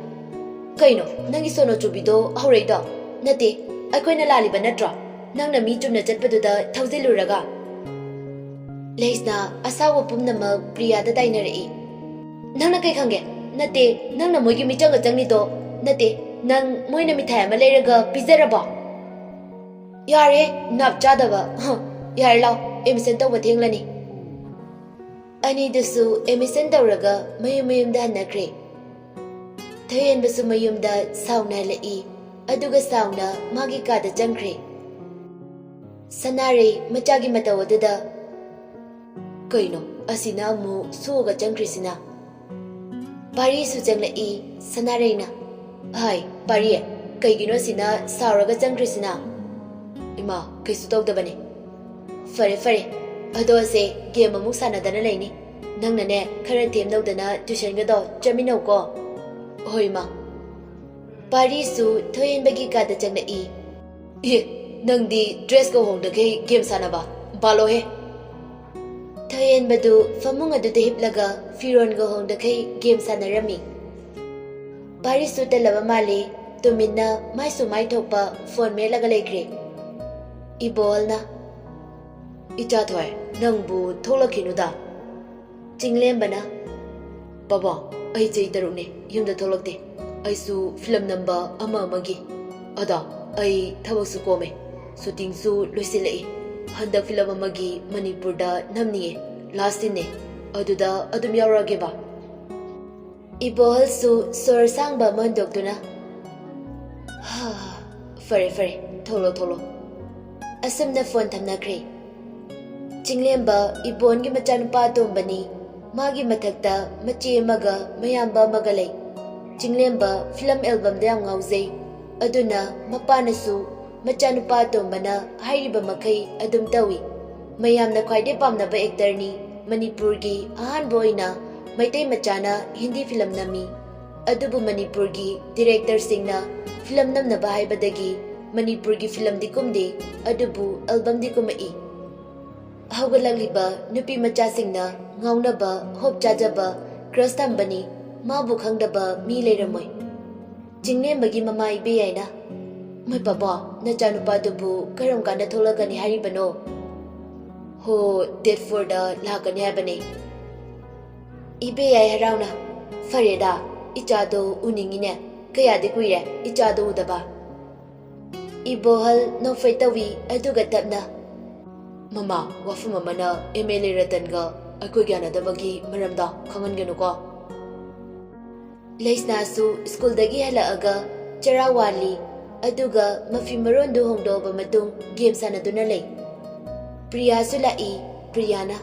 "ꯀꯩꯅꯣ, ꯅꯪꯒꯤ ꯁꯣꯅꯣ ꯆꯨꯕꯤꯗꯣ ꯍꯧꯔꯛꯏꯗꯣ? ꯅꯠꯇꯦ, ꯑꯩꯈꯣꯏꯅ ꯂꯥꯜꯂꯤꯕ ꯅꯠꯇ꯭ꯔꯣ? ꯅꯪꯅ ꯃꯤ ꯆꯨꯝꯅ ꯆꯠꯄꯗꯨꯗ ꯊꯧꯖꯤꯜꯂꯨꯔꯒ?" ꯂꯩꯁꯅꯥ ꯑꯁꯥꯎꯕ ꯄꯨꯝꯅꯃꯛ ꯄ꯭ꯔꯤꯌꯥꯗ ꯇꯥꯏꯅꯔꯛꯏ꯫ "ꯅꯪꯅ ꯀꯩ ꯈꯪꯒꯦ? ꯅꯠꯇꯦ, ꯅꯪꯅ ꯃꯣꯏꯒꯤ ꯃꯤꯆꯪꯒ ꯆꯪꯉꯤꯗꯣ? ꯅꯠꯇꯦ, ꯅꯪ ꯃꯣꯏꯅ ꯃꯤꯊꯥꯏ ꯑꯃ ꯂꯩꯔꯒ ꯄꯤꯖꯔꯕꯣ?" "ꯌꯥꯔꯦ, ꯅꯥꯞ ꯆꯥꯗꯕ꯫ ꯍ, ꯌꯥꯔꯦ, ꯂꯥꯎ, ꯑꯦꯗꯃꯤꯁꯟ ꯇꯧꯕ ꯊꯦꯡꯂꯅꯤ꯫" ꯑꯅꯤꯗꯨꯁꯨ ꯑꯦꯗꯃꯤꯁꯟ ꯇꯧꯔꯒ ꯃꯌꯨꯝ ꯃꯌꯨꯝꯗ ꯍꯟꯅꯈ꯭ꯔꯦ꯫ ꯊꯣꯏꯍꯦꯟꯕꯁꯨ ꯃꯌꯨꯝꯗ ꯁꯥꯎꯅ ꯍꯜꯂꯛꯏ, ꯑꯗꯨꯒ ꯁꯥꯎꯅ ꯃꯥꯒꯤ ꯀꯥꯗ ꯆꯪꯈ꯭ꯔꯦ꯫ ꯁꯅꯥꯔꯩ ꯃꯆꯥꯒꯤ ꯃꯇꯧ ꯑꯗꯨꯗ, "ꯀꯩꯅꯣ, ꯑꯁꯤꯅ ꯑꯃꯨꯛ ꯁꯣꯛꯑꯒ ꯆꯪꯈ꯭ꯔꯤꯁꯤꯅ?" ꯄꯥꯔꯤꯁꯨ ꯆꯪꯂꯛꯏ꯫ ꯁꯅꯥꯔꯩꯅ, "ꯍꯥꯏ, ꯄꯥꯔꯤ, ꯀꯩꯒꯤꯅꯣ ꯑꯁꯤꯅ ꯁꯥꯎꯔꯒ ꯆꯪꯈ꯭ꯔꯤꯁꯤꯅ?" "ꯏꯃꯥ, ꯀꯩꯁꯨ ꯇꯧꯗꯕꯅꯦ꯫" "ꯐꯔꯦ, ꯐꯔꯦ, ꯑꯗꯣ ꯑꯁꯦ ꯒꯦꯝ ꯑꯃꯨꯛ ꯁꯥꯟꯅꯗꯅ ꯂꯩꯅꯤ꯫ ꯅꯪꯅꯅꯦ, ꯈꯔ ꯊꯦꯝꯅꯧꯗꯅ ꯇ꯭ꯌꯨꯁꯟꯒꯗꯣ ꯆꯠꯃꯤꯟꯅꯧꯀꯣ꯫" "ꯍꯣꯏ, ꯏꯃꯥ꯫" ꯄꯥꯔꯤꯁꯨ ꯊꯣꯏꯍꯦꯟꯕꯒꯤ ꯀꯥꯗ ꯆꯪꯂꯛꯏ꯫ "ꯑꯦ, ꯅꯪꯗꯤ ꯗ꯭ꯔꯦꯁꯀ ꯍꯣꯡꯗꯈꯩ ꯒꯦꯝ ꯁꯥꯟꯅꯕ? ꯕꯥꯂꯣꯍꯦ!" ꯊꯣꯏꯍꯦꯟꯕꯗꯨ ꯐꯃꯨꯡ ꯑꯗꯨꯗ ꯍꯤꯞꯂꯒ ꯐꯤꯔꯣꯟꯒ ꯍꯣꯡꯗꯈꯩ ꯒꯦꯝ ꯁꯥꯟꯅꯔꯝꯃꯤ꯫ ꯄꯥꯔꯤꯁꯨ ꯇꯜꯂꯕ ꯃꯥꯜꯂꯤ, ꯇꯨꯃꯤꯟꯅ ꯃꯥꯏꯁꯨ ꯃꯥꯏ ꯊꯣꯛꯄ ꯐꯣꯟ ꯃꯦꯠꯂꯒ ꯂꯩꯈ꯭ꯔꯦ꯫ ꯏꯕꯣꯍꯜꯅ, "ꯏꯆꯥꯊꯣꯏ, ꯅꯪꯕꯨ ꯊꯣꯛꯂꯛꯈꯤꯅꯨꯗ꯫" ꯆꯤꯡꯂꯦꯝꯕꯅ, "ꯕꯕꯥ, ꯑꯩ ꯆꯍꯤ ꯇꯔꯨꯛꯅꯦ ꯌꯨꯝꯗ ꯊꯣꯛꯂꯛꯇꯦ꯫ ꯑꯩꯁꯨ ꯐꯤꯂꯝ ꯅꯝꯕ ꯑꯃ ꯑꯃꯒꯤ꯫ ꯑꯗ, ꯑꯩ ꯊꯕꯛꯁꯨ ꯀꯣꯝꯃꯦ, ꯁꯨꯇꯤꯡꯁꯨ ꯂꯣꯏꯁꯤꯜꯂꯛꯏ꯫ ꯍꯟꯗꯛ ꯐꯤꯂꯝ ꯑꯃꯒꯤ ꯃꯅꯤꯄꯨꯔꯗ ꯅꯝꯅꯤꯡꯉꯦ, ꯂꯥꯁ ꯁꯤꯟꯅꯦ꯫ ꯑꯗꯨꯗ ꯑꯗꯨꯝ ꯌꯥꯎꯔꯛꯑꯒꯦꯕ꯫" ꯏꯕꯣꯍꯜꯁꯨ ꯁꯣꯔ ꯁꯥꯡꯕ ꯑꯃ ꯍꯣꯟꯗꯣꯛꯇꯨꯅ, "ꯍꯥ, ꯐꯔꯦ, ꯐꯔꯦ, ꯊꯣꯛꯂꯣ, ꯊꯣꯛꯂꯣ꯫" ꯑꯁꯨꯝꯅ ꯐꯣꯟ ꯊꯝꯅꯈ꯭ꯔꯦ꯫ ꯆꯤꯡꯂꯦꯝꯕ ꯏꯕꯣꯟꯒꯤ ꯃꯆꯥꯅꯨꯄꯥ ꯑꯇꯣꯝꯕꯅꯤ꯫ ꯃꯥꯒꯤ ꯃꯊꯛꯇ ꯃꯆꯦ ꯑꯃꯒ ꯃꯌꯥꯝꯕ ꯑꯃꯒ ꯂꯩ꯫ ꯆꯤꯡꯂꯦꯝꯕ ꯐꯤꯂꯝ ꯑꯦꯜꯕꯝꯗ ꯌꯥꯝ ꯉꯥꯎꯖꯩ꯫ ꯑꯗꯨꯅ ꯃꯄꯥꯅꯁꯨ ꯃꯆꯥꯅꯨꯄꯥ ꯑꯇꯣꯝꯕꯅ ꯍꯥꯏꯔꯤꯕ ꯃꯈꯩ ꯑꯗꯨꯝ ꯇꯧꯏ꯫ ꯃꯌꯥꯝꯅ ꯈ꯭ꯋꯥꯏꯗꯩ ꯄꯥꯝꯅꯕ ꯑꯦꯛꯇꯔꯅꯤ꯫ ꯃꯅꯤꯄꯨꯔꯒꯤ ꯑꯍꯥꯟꯕ ꯑꯣꯏꯅ ꯃꯩꯇꯩ ꯃꯆꯥꯅ ꯍꯤꯟꯗꯤ ꯐꯤꯂꯝ ꯅꯝꯃꯤ꯫ ꯑꯗꯨꯕꯨ ꯃꯅꯤꯄꯨꯔꯒꯤ ꯗꯤꯔꯦꯛꯇꯔꯁꯤꯡꯅ ꯐꯤꯂꯝ ꯅꯝꯅꯕ ꯍꯥꯏꯕꯗꯒꯤ ꯃꯅꯤꯄꯨꯔꯒꯤ ꯐꯤꯂꯝꯗꯤ ꯀꯨꯝꯗꯦ, ꯑꯗꯨꯕꯨ ꯑꯦꯜꯕꯝꯗꯤ ꯀꯨꯝꯃꯛꯏ꯫ ꯍꯧꯒꯠꯂꯛꯂꯤꯕ ꯅꯨꯄꯤ ꯃꯆꯥꯁꯤꯡꯅ ꯉꯥꯎꯅꯕ, ꯍꯣꯞ ꯆꯥꯖꯕ, ꯀ꯭ꯔꯁ ꯊꯝꯕꯅꯤ꯫ ꯃꯥꯕꯨ ꯈꯪꯗꯕ ꯃꯤ ꯂꯩꯔꯝꯃꯣꯏ꯫ ꯆꯤꯡꯂꯦꯝꯕꯒꯤ ꯃꯃꯥ ꯏꯕꯦꯌꯥꯏꯅ, "ꯃꯣꯏ ꯄꯥꯕꯣ, ꯅꯆꯥꯅꯨꯄꯥꯗꯨꯕꯨ ꯀꯔꯝ ꯀꯥꯟꯗ ꯊꯣꯛꯂꯛꯀꯅꯤ ꯍꯥꯏꯔꯤꯕꯅꯣ?" "ꯍꯣ, ꯗꯦꯠ ꯐꯣꯔꯗ ꯂꯥꯛꯀꯅꯤ ꯍꯥꯏꯕꯅꯦ꯫" ꯏꯕꯦꯌꯥꯏ ꯍꯔꯥꯎꯅ, "ꯐꯔꯦꯗ, ꯏꯆꯥꯗꯣ ꯎꯅꯤꯡꯉꯤꯅꯦ꯫ ꯀꯌꯥꯗꯤ ꯀꯨꯏꯔꯦ ꯏꯆꯥꯗꯣ ꯎꯗꯕ?" ꯏꯕꯣꯍꯜ ꯅꯣꯛꯐꯦꯠ ꯇꯧꯏ, ꯑꯗꯨꯒ ꯇꯞꯅ, "ꯃꯃꯥ, ꯋꯥꯐꯝ ꯑꯃꯅ ꯑꯦꯝ ꯑꯦꯜ ꯑꯦ ꯔꯇꯟꯒ ꯑꯩꯈꯣꯏ ꯌꯥꯅꯗꯕꯒꯤ ꯃꯔꯝꯗꯣ ꯈꯪꯍꯟꯒꯅꯨꯀꯣ꯫" ꯂꯩꯁꯅꯥꯁꯨ ꯁ꯭ꯀꯨꯜꯗꯒꯤ ꯍꯜꯂꯛꯑꯒ ꯆꯔꯥ ꯋꯥꯜꯂꯤ, ꯑꯗꯨꯒ ꯃꯐꯤ ꯃꯔꯣꯟꯗꯨ ꯍꯣꯡꯗꯣꯛꯑꯕ ꯃꯇꯨꯡ ꯒꯦꯝ ꯁꯥꯟꯅꯗꯨꯅ ꯂꯩ꯫ ꯄ꯭ꯔꯤꯌꯥꯁꯨ ꯂꯥꯛꯏ꯫ ꯄ꯭ꯔꯤꯌꯥꯅ,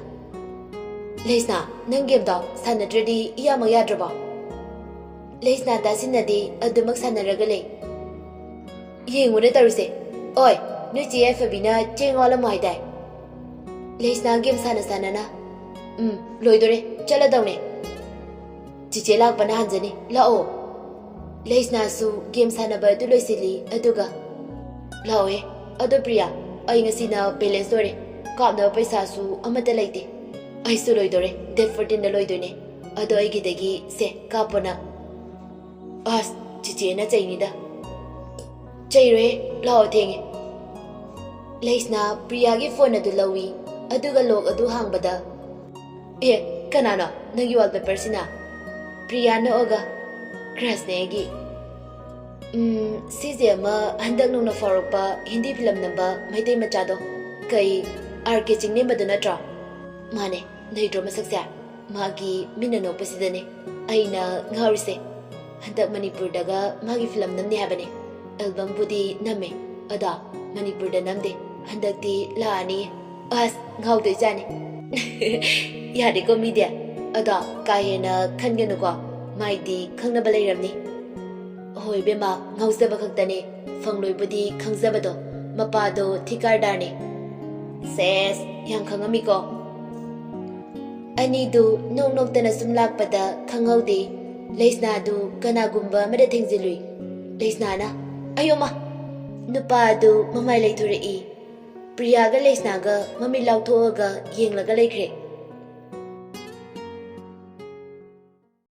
"ꯂꯩꯁꯅꯥ, ꯅꯪ ꯒꯦꯝꯗꯣ ꯁꯥꯟꯅꯗ꯭ꯔꯗꯤ ꯏꯌꯥꯃꯛ ꯌꯥꯗ꯭ꯔꯕꯣ?" ꯂꯩꯁꯅꯥ ꯇꯥꯁꯤꯟꯅꯗꯦ, ꯑꯗꯨꯃꯛ ꯁꯥꯟꯅꯔꯒ ꯂꯩ꯫ "ꯌꯦꯡꯉꯨꯅꯦ ꯇꯧꯔꯤꯁꯦ꯫ ꯑꯣꯏ, ꯅꯣꯏ ꯆꯦ ꯌꯥꯏꯐꯕꯤꯅ ꯆꯦꯡ ꯋꯥꯠꯂꯝꯃꯣ ꯍꯥꯏꯗꯥꯏ?" ꯂꯩꯁꯅꯥ ꯒꯦꯝ ꯁꯥꯟꯅ ꯁꯥꯟꯅꯅ, "ꯎꯝ, ꯂꯣꯏꯗꯣꯔꯦ, ꯆꯠꯂꯗꯧꯅꯦ꯫ ꯆꯤꯆꯦ ꯂꯥꯛꯄꯅ ꯍꯥꯟꯖꯅꯤ, ꯂꯥꯛꯑꯣ꯫" ꯂꯩꯁꯅꯥꯁꯨ ꯒꯦꯝ ꯁꯥꯟꯅꯕ ꯑꯗꯨ ꯂꯣꯏꯁꯤꯜꯂꯤ, ꯑꯗꯨꯒ, "ꯂꯥꯛꯑꯣꯍꯦ, ꯑꯗꯣ ꯄ꯭ꯔꯤꯌꯥ, ꯑꯩ ꯉꯁꯤꯅ ꯕꯦꯂꯦꯟꯁ ꯂꯣꯏꯔꯦ, ꯀꯥꯞꯅꯕ ꯄꯩꯁꯥꯁꯨ ꯑꯃꯠꯇ ꯂꯩꯇꯦ꯫ ꯑꯩꯁꯨ ꯂꯣꯏꯗꯣꯔꯦ, ꯗꯦꯠ ꯐꯣꯔꯇꯤꯟꯗ ꯂꯣꯏꯗꯣꯏꯅꯦ꯫ ꯑꯗꯣ ꯑꯩꯒꯤꯗꯒꯤ ꯁꯦ, ꯀꯥꯞꯄꯣ ꯅꯪ꯫" "ꯑꯁ, ꯆꯤꯆꯦꯅ ꯆꯩꯅꯤꯗ꯫" "ꯆꯩꯔꯣꯏꯍꯦ, ꯂꯥꯛꯑꯣ, ꯊꯦꯡꯉꯦ꯫" ꯂꯩꯁꯅꯥ ꯄ꯭ꯔꯤꯌꯥꯒꯤ ꯐꯣꯟ ꯑꯗꯨ ꯂꯧꯏ, ꯑꯗꯨꯒ ꯂꯣꯛ ꯑꯗꯨ ꯍꯥꯡꯕꯗ, "ꯑꯦ, ꯀꯅꯥꯅꯣ ꯅꯪꯒꯤ ꯋꯥꯜꯄꯦꯄꯔꯁꯤꯅ?" ꯄ꯭ꯔꯤꯌꯥ ꯅꯣꯛꯑꯒ, "ꯀ꯭ꯔꯁꯅꯦ ꯑꯩꯒꯤ꯫ ꯎꯝ, ꯁꯤꯁꯦ ꯑꯃ ꯍꯟꯗꯛ ꯅꯧꯅ ꯐꯥꯎꯔꯛꯄ ꯍꯤꯟꯗꯤ ꯐꯤꯂꯝ ꯅꯝꯕ ꯃꯩꯇꯩ ꯃꯆꯥꯗꯣ꯫ ꯀꯩ, ꯑꯥꯔ ꯀꯦ ꯆꯤꯡꯂꯦꯝꯕꯗꯨ ꯅꯠꯇ꯭ꯔꯣ?" "ꯃꯥꯅꯦ, ꯅꯩꯗ꯭ꯔꯣ ꯃꯁꯛꯁꯦ?" ꯃꯥꯒꯤ ꯃꯤꯠꯅ ꯅꯣꯛꯄꯁꯤꯗꯅꯦ ꯑꯩꯅ ꯉꯥꯎꯔꯤꯁꯦ꯫ ꯍꯟꯗꯛ ꯃꯅꯤꯄꯨꯔꯗꯒ ꯃꯥꯒꯤ ꯐꯤꯂꯝ ꯅꯝꯅꯤ ꯍꯥꯏꯕꯅꯦ꯫ ꯑꯦꯜꯕꯝꯕꯨꯗꯤ ꯅꯝꯃꯦ, ꯑꯗꯣ ꯃꯅꯤꯄꯨꯔꯗ ꯅꯝꯗꯦ꯫ ꯍꯟꯗꯛꯇꯤ ꯂꯥꯛꯑꯅꯤ꯫ ꯑꯁ, ꯉꯥꯎꯗꯣꯏꯖꯥꯠꯅꯤ꯫ ꯌꯥꯔꯦꯀꯣ ꯃꯤꯗꯤ꯫ ꯑꯗꯣ ꯀꯥ ꯍꯦꯟꯅ ꯈꯟꯒꯅꯨꯀꯣ, ꯃꯥꯏꯗꯤ ꯈꯪꯅꯕ ꯂꯩꯔꯝꯅꯤ꯫ ꯍꯣꯏ ꯏꯕꯦꯝꯃ, ꯉꯥꯎꯖꯕ ꯈꯛꯇꯅꯦ, ꯐꯪꯂꯣꯏꯕꯨꯗꯤ ꯈꯪꯖꯕꯗꯣ꯫ ꯃꯄꯥꯗꯣ ꯊꯤꯀꯥꯔꯗꯥꯔꯅꯦ꯫ ꯁꯦꯁ, ꯌꯥꯝ ꯈꯪꯉꯝꯃꯤꯀꯣ꯫ ꯑꯅꯤꯗꯨ ꯅꯣꯛ ꯅꯣꯛꯇꯅ ꯁꯨꯝ ꯂꯥꯛꯄꯗ ꯈꯪꯍꯧꯗꯦ꯫ ꯂꯩꯁꯅꯥꯗꯨ ꯀꯅꯥꯒꯨꯝꯕ ꯑꯃꯗ ꯊꯦꯡꯖꯤꯜꯂꯨꯏ꯫ ꯂꯩꯁꯅꯥꯅ, "ꯑꯌꯣꯃ!" ꯅꯨꯄꯥ ꯑꯗꯨ ꯃꯃꯥꯏ ꯂꯩꯊꯣꯔꯛꯏ꯫ ꯄ꯭ꯔꯤꯌꯥꯒ ꯂꯩꯁꯅꯥꯒ ꯃꯃꯤꯠ ꯂꯥꯎꯊꯣꯛꯑꯒ ꯌꯦꯡꯂꯒ ꯂꯩꯈ꯭ꯔꯦ꯫